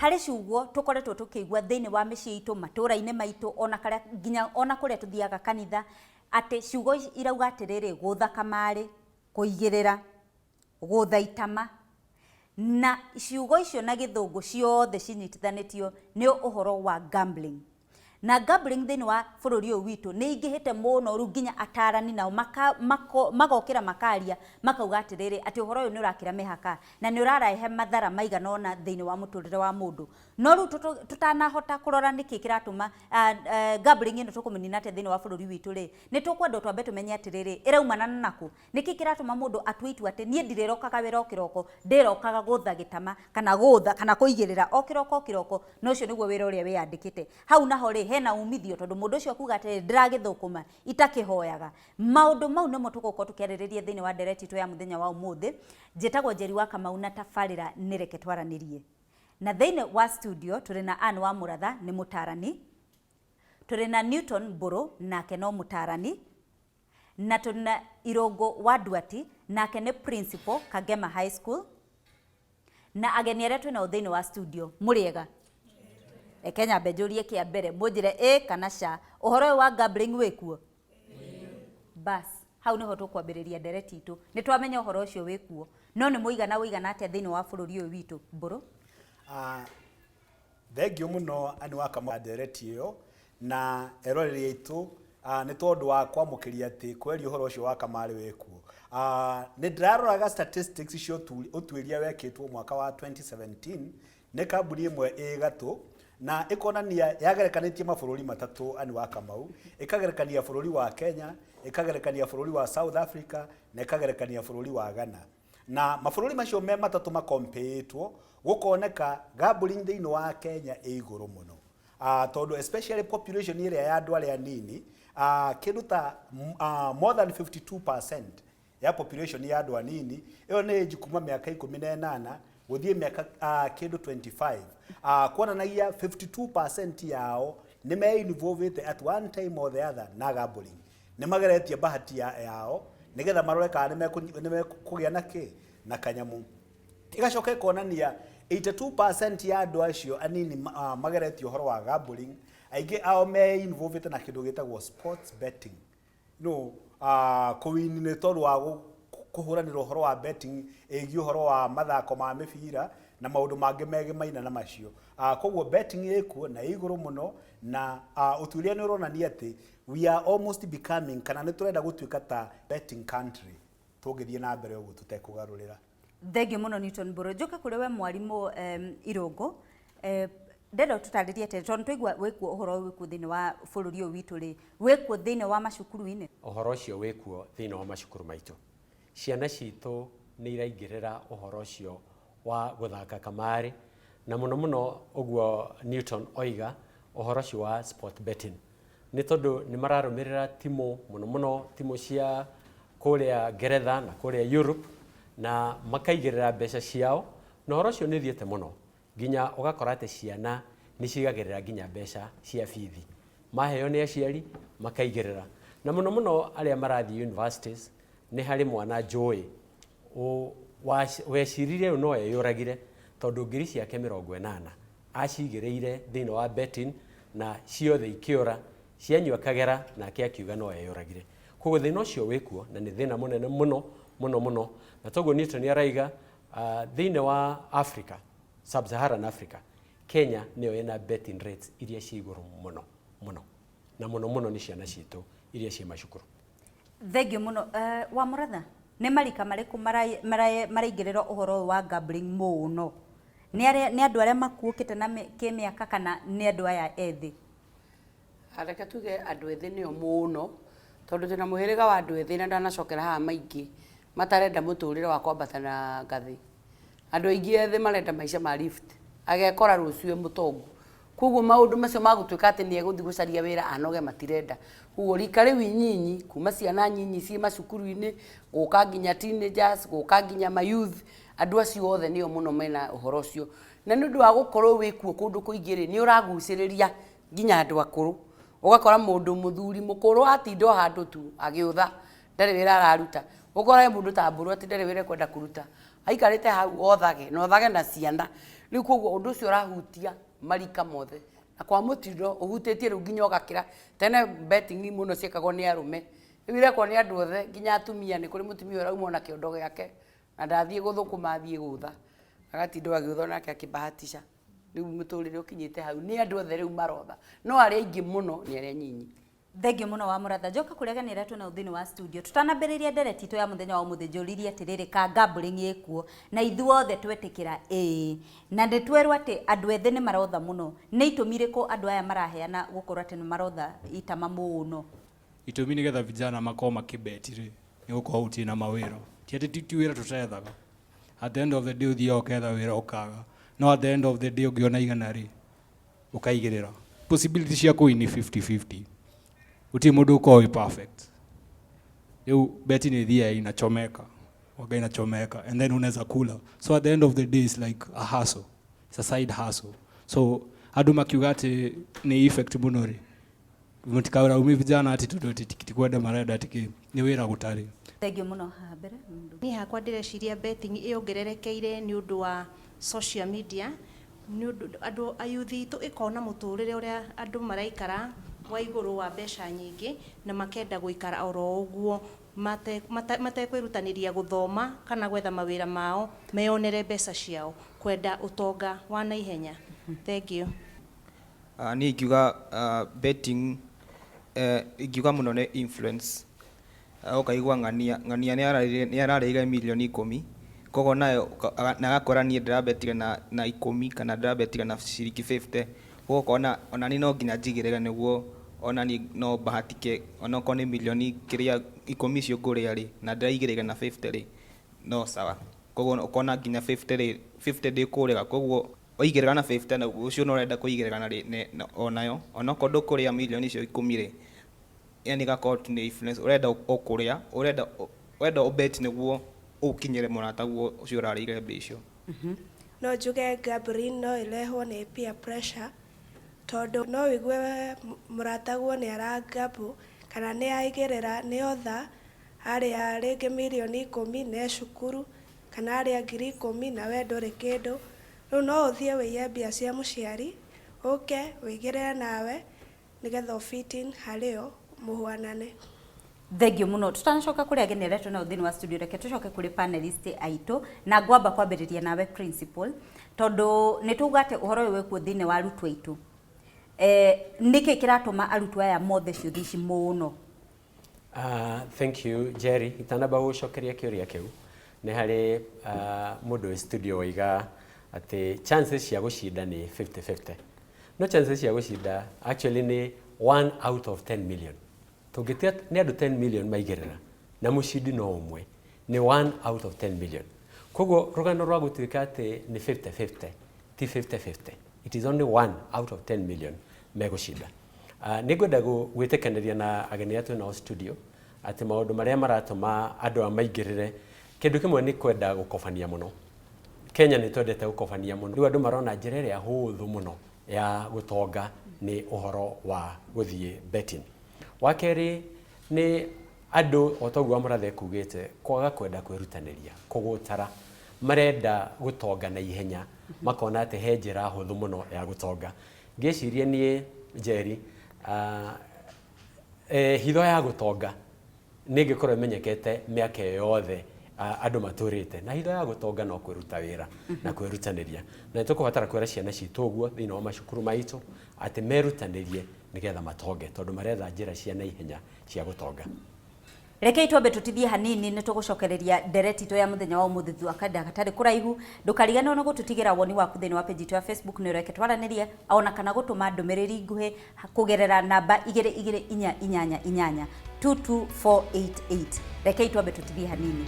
Harĩ ciugo tũkoretwo tũkĩigua thĩinĩ wa mĩciĩ itũ, matũũra-inĩ maitũ, ona karĩa nginya ona kũrĩa tũthiaga kanitha, atĩ ciugo irauga atĩrĩrĩ, gũtha kamarĩ, kũigĩrĩra, gũtha itama, na ciugo icio na gĩthũngũ ciothe cinyitithanĩtio nĩ ũhoro wa gambling. Na gambling thĩinĩ wa bũrũri ũyũ witũ nĩ ingĩhĩte mũno rĩu nginya atarani nao maka, mako, magokĩra makaria makauga atĩrĩrĩ atĩ ũhoro ũyũ nĩ ũrakĩra mĩhaka na nĩ ũrarehe mathara maigana ũna thĩinĩ wa mũtũrĩre wa mũndũ. No rĩu tũtanahota kũrora nĩkĩ kĩratũma gambling ĩno tũkũmĩnina atĩa thĩinĩ wa bũrũri witũ rĩ, nĩ tũkwenda twambe tũmenye atĩrĩrĩ, ĩraumana na nakũ? Nĩkĩ kĩratũma mũndũ atue itua atĩ niĩ ndirĩrokaga wĩra o kĩroko, ndĩrokaga gũtha gĩtama kana gũtha kana kũigĩrĩra o kĩroko o kĩroko, na ũcio nĩguo wĩra ũrĩa wĩyandĩkĩte. Hau naho rĩ, hena umithio tondũ mũndũ ũcio akuga atĩrĩrĩ, ndĩragĩthũkũma itakĩhoyaga. Maũndũ mau nĩmo tũgũkorwo tũkĩarĩrĩria thĩinĩ wa ndereti itũ ya mũthenya wa ũmũthĩ. Njĩtagwo Njeri wa Kamau na tabarĩra nĩ Reke Twaranĩrie. Na thĩinĩ wa studio tũrĩ na Ann wa Mũratha nĩ mũtarani, tũrĩ na Newton Mbũrũ nake no mũtarani, Na tũrĩ na Irũngũ wa Nduati, nake nĩ principal Kangema High School, na ageni arĩa twĩ nao thĩinĩ wa studio. Mũrĩega? Reke nyambe njũrie kĩa mbere, mũnjĩre ĩ kana ca. Ũhoro ũyũ wa gambling wĩ kuo? Bas, hau nĩho tũkwambĩrĩria ndereti itũ. Nĩ twamenya ũhoro ũcio wĩ kuo, no nĩ mũigana ũigana atĩa thĩinĩ wa bũrũri ũyũ witũ? Mbũrũ? Ah, Thengiũ mũno Anne wa Kamau ndereti ĩyo na eroreri aitũ nĩ tondũ wa kwamũkĩria atĩ kweri ũhoro ũcio wa kamarĩ wĩkuo. Nĩ ndĩraroraga statistics cia ũtuĩria wekĩtwo mwaka wa 2017 nĩ kambuni ĩmwe ĩ gatũ na ĩkonania yagerekanĩtie mabũrũri matatũ Anne wa Kamau, ĩkagerekania bũrũri wa Kenya, ĩkagerekania bũrũri wa South Africa na ĩkagerekania bũrũri wa Ghana. Na mabũrũri macio me matatũ makompĩĩtwo, gũkoneka gambling thĩinĩ wa Kenya ĩ igũrũ mũno. Tondũ especially population ĩrĩa ya andũ arĩa anini, kĩndũ ta more than 52% ya population ya andũ anini, ĩyo nĩ age kuma mĩaka 18 gũthiĩ mĩaka kĩndũ 25, kuonanagia 52% yao nĩ me involved at one time or the other na gambling. Nĩ mageretie bahati yao nĩgetha marore kana nĩ mekũgĩa na kĩ na kanyamũ. Ĩgacoka ĩkonania 82% ya andũ acio anini mageretie ũhoro wa gambling, aingĩ ao me involved na kĩndũ gĩtagwo sports betting. No kũwini nĩ tondũ wa kũhũranĩra ũhoro wa betting ĩgiĩ ũhoro wa mathako ma mĩbira na maũndũ mangĩ megemaina na macio. Koguo betting ĩkuo na ĩ igũrũ mũno na ũtuĩria nĩ ũronania atĩ we are almost becoming kana nĩ tũrenda gũtuĩka ta betting country tũngĩthiĩ na mbere ũguo tũtekũgarũrĩra. Thengiũ mũno Newton Mbũrũ. Njũke kũrĩ we mwarimũ Irũngũ. Ndĩrenda ũtũtarĩrie atĩrĩ, tondũ nĩtwaigua wĩkuo ũhoro ũyũ wĩkuo thĩinĩ wa bũrũri ũyũ witũ rĩ, wĩkuo thĩinĩ wa macukuru-inĩ? Ũhoro ũcio wĩkuo thĩinĩ wa macukuru maitũ. Ciana citũ nĩ iraingĩrĩra ũhoro ũcio wa gũthaka kamarĩ, na mũno mũno ũguo Newton oiga, ũhoro ũcio wa sport betting. Nĩ tondũ nĩ mararũmĩrĩra timũ mũno mũno timũ cia kũrĩa Ngeretha na kũrĩa Europe na makaigĩrĩra mbeca ciao, na ũhoro ũcio nĩ ũthiĩte mũno nginya ũgakora atĩ ciana nĩ cigagĩrĩra nginya mbeca cia bithi. Maheo nĩ aciari makaigĩrĩra. Na mũno mũno arĩa marathiĩ universities, nĩ harĩ mwana njũĩ weciririe ũyũ no eyũragire tondũ ngiri ciake 80 acigĩrĩire thĩinĩ wa betting na ciothe ikĩũra, cianyua kagera nake akiuga no eyũragire. Koguo thĩna ũcio wĩkuo na nĩ thĩna mũnene mũno mũno mũno, na toguo Newton araiga thĩinĩ wa Africa, Sub-Saharan Africa, Kenya nĩyo ĩna betting rates iria ciĩ igũrũ mũno mũno, na mũno mũno nĩ ciana citũ iria ciĩ macukuru. Thengiũ mũno. Wamũratha, nĩ marika marĩkũ maraingĩrĩra ũhoro ũyũ wa gambling mũno? Nĩ arĩa, nĩ andũ arĩa makuũkĩte na kĩmĩaka kana nĩ andũ aya ethĩ? Reke tuge andũ ethĩ nĩo mũno, tondũ twĩna mũhĩrĩga wa andũ ethĩ na ndanacokera haha maingĩ, matarenda mũtũrĩre wa kwambata na ngathĩ. Andũ aingĩ ethĩ marenda maica ma lift, agekora rũciũ e mũtongu. Koguo maũndũ macio ma gũtuĩka atĩ nĩ egũthiĩ gũcaria wĩra anoge matirenda. Koguo rika rĩu inyinyi, kuma ciana nyinyi ciĩ macukuru-inĩ, gũka nginya teenagers, gũka nginya ma youth, andũ acio othe nĩo mũno mena ũhoro ũcio. Na nĩ ũndũ wa gũkorwo wĩkuo kũndũ kũingĩ rĩ, nĩ ũragucĩrĩria nginya andũ akũrũ. Ũgakora mũndũ mũthuri mũkũrũ atinda o handũ tu agĩũtha, ndarĩ wĩra araruta. Ũkore mũndũ ta Mbũrũ atĩ ndarĩ wĩra ekwenda kũruta. Aikarĩte hau othage na othage na ciana. Rĩu koguo ũndũ ũcio ũrahutia marika mothe, na kwa mũtindo ũhutĩtie rĩu nginya ũgakĩra. Tene betting mũno ciĩkagwo nĩ arũme, rĩu irekwo nĩ andũ othe, nginya atumia. Nĩ kũrĩ mũtumia ũrauma ona kĩondo gĩake na ndathiĩ gũthũkũma, athiĩ gũtha, agatinda agĩũtha nake akĩbahatisha. Rĩu mũtũrĩre ũkinyĩte hau nĩ andũ othe rĩu marotha, no arĩa aingĩ mũno nĩ arĩa nyinyi. Thengio mũno wa mũratha. Njoka kũrĩa ageni arĩa twĩnao thĩinĩ wa studio. Tũtanambĩrĩria ndereti itũ ya mũthenya wa ũmũthĩ, njũririe atĩrĩrĩ, ka gambling ĩkuo? Na ithuothe twetĩkĩra ĩĩ, na nĩ twerwo atĩ andũ ethĩ nĩ marotha mũno. Nĩ itũmi irĩkũ andũ aya maraheana gũkorwo atĩ nĩ marotha itama mũno? Itũmi nĩgetha vijana makorwo makĩbeti rĩ, nĩ gũkorwo gũtirĩ na mawĩra. Ti atĩ ti wĩra tũtethaga. At the end of the day ũthiaga ũketha wĩra ũkaga, no at the end of the day ũngĩona 100 rĩ, ũkaigĩrĩra. Possibility cia kũwin nĩ 50-50. Gũtirĩ mũndũ ũkoragwo wĩ perfect. Rĩu beti nĩ ĩthiaga inachomeka, waga inachomeka, and then unaweza kula. So at the end of the day it's like a hustle, it's a side hustle. So andũ makiuga atĩ nĩ effect mũno rĩ, mũtikaraume vijana atĩ tondũ atĩ ti kwenda marenda, atĩ kĩ nĩ wĩra gũtarĩ. Thengio mũno. Haha mbere mũndũ. Niĩ hakwa ndĩreciria betting ĩyongererekeire nĩ ũndũ wa social media, nĩ ũndũ andũ ayuthi itũ ĩkona mũtũrĩre ũrĩa andũ maraikara wa igũrũ wa mbeca nyingĩ, na makenda gũikara oro ũguo matekwĩrutanĩria gũthoma kana gwetha mawĩra mao meyonere mbeca ciao, kwenda ũtonga wa naihenya. Thank you. Niĩ ingiuga betting, ingiuga mũno nĩ influence. Ũkaigua ng'ania ng'ania nĩ ararĩire mirioni 10, koguo nayo na agakora niĩ ndĩrabetire na 10 kana ndĩrabetire na ciringi 50, koguo ũkona ona niĩ no nginya njigĩrĩre nĩguo ona niĩ no bahatike, onokorwo nĩ mirioni kĩrĩa 10 icio ngũrĩa rĩ, na ndĩraigĩrĩire na 50 rĩ, no sawa. Koguo ũkona nginya 50 rĩ, 50 ndĩkũrĩga. Koguo waigĩrĩra na 50 na ũcio no ũrenda kũigĩrĩra na onayo, onokorwo ndũkũrĩa mirioni icio 10 rĩ, yani ĩgakorwo tu nĩ influence ũrenda ũkũrĩa, ũrenda ũbet nĩguo ũkinyĩre mũrataguo ũcio ũrarĩire mbia icio. No njuge gambling no ĩrehwo nĩ peer pressure, tondũ no wĩigue mũrataguo nĩ aragamble kana nĩ aigĩrĩra, nĩ otha arĩa rĩngĩ mirioni 10 na e cukuru, kana arĩa 10,000 na we ndũrĩ kĩndũ. Rĩu no ũthiĩ wĩiye mbia cia mũciari, ũke wĩigĩrĩre nawe nĩgetha ũ fit in harĩ o mũhuanane. Thengio mũno. Tutanacoka kũrĩ ageni arĩa twĩnao thĩinĩ wa studio, reke tũcoke kũrĩ panelist aitũ, na ngwamba kwambĩrĩria nawe principal, tondũ nĩ tuga atĩ ũhoro ũyũ wĩkuo thĩinĩ wa arutwo aitũ. Nĩkĩ kĩratũma arutwo aya mothe ciũthi ici mũno? Thank you, Jerry. Itanamba gũcokeria kĩũria kĩu, nĩ harĩ mũndũ wĩ studio waiga atĩ chances cia gũcinda nĩ 50-50. No chances cia gũcinda actually nĩ 1 out of 10 million. Tũngĩtua nĩ andũ 10 million maigĩrĩra na mũcindi no ũmwe, nĩ 1 out of 10 million. Koguo rũgano rwa gũtuĩka atĩ nĩ 50-50 ti 50-50. It is only 1 out of 10 million megũcinda. Nĩ ngwenda gwĩtĩkanĩria na ageni arĩa twĩ nao studio atĩ maũndũ marĩa maratũma andũ aya maingĩrĩre, kĩndũ kĩmwe nĩ kwenda gũkobania mũno. Kenya nĩ twendete gũkobania mũno. Rĩu andũ marona njĩra ĩrĩa hũthũ mũno ya gũtonga nĩ ũhoro wa gũthiĩ betting. Wa kerĩ nĩ andũ o ta ũguo Wamũrathe ekugĩte, kwaga kwenda kwĩrutanĩria, kũgũtara. Marenda gũtonga na ihenya, makona atĩ he njĩra hũthũ mũno ya gũtonga. Ngĩciria niĩ Njeri, hitho ya gũtonga nĩ ĩngĩkorwo ĩmenyekete mĩaka ĩyo yothe andũ matũrĩte, na hitho ya gũtonga no kwĩruta wĩra na kwĩrutanĩria, na nĩ tũkũbatara kwĩra ciana citũ ũguo thĩinĩ wa macukuru maitũ atĩ merutanĩrie nĩgetha matonge, tondũ maretha njĩra cia naihenya cia gũtonga. Rekei twambe tũtithie hanini, nĩ tũgũcokereria ndereti itũ ya mũthenya wa ũmũthĩ thutha wa kahinda gatarĩ kũraihu. Ndũkariganĩrwo nĩ gũtũtigĩra woni waku thĩinĩ wa page itũ ya Facebook, nĩ ũreke twaranĩrie, ona kana gũtũma ndũmĩrĩri nguhĩ kũgerera namba 22488, 22488. Rekei twambe tũtithie hanini.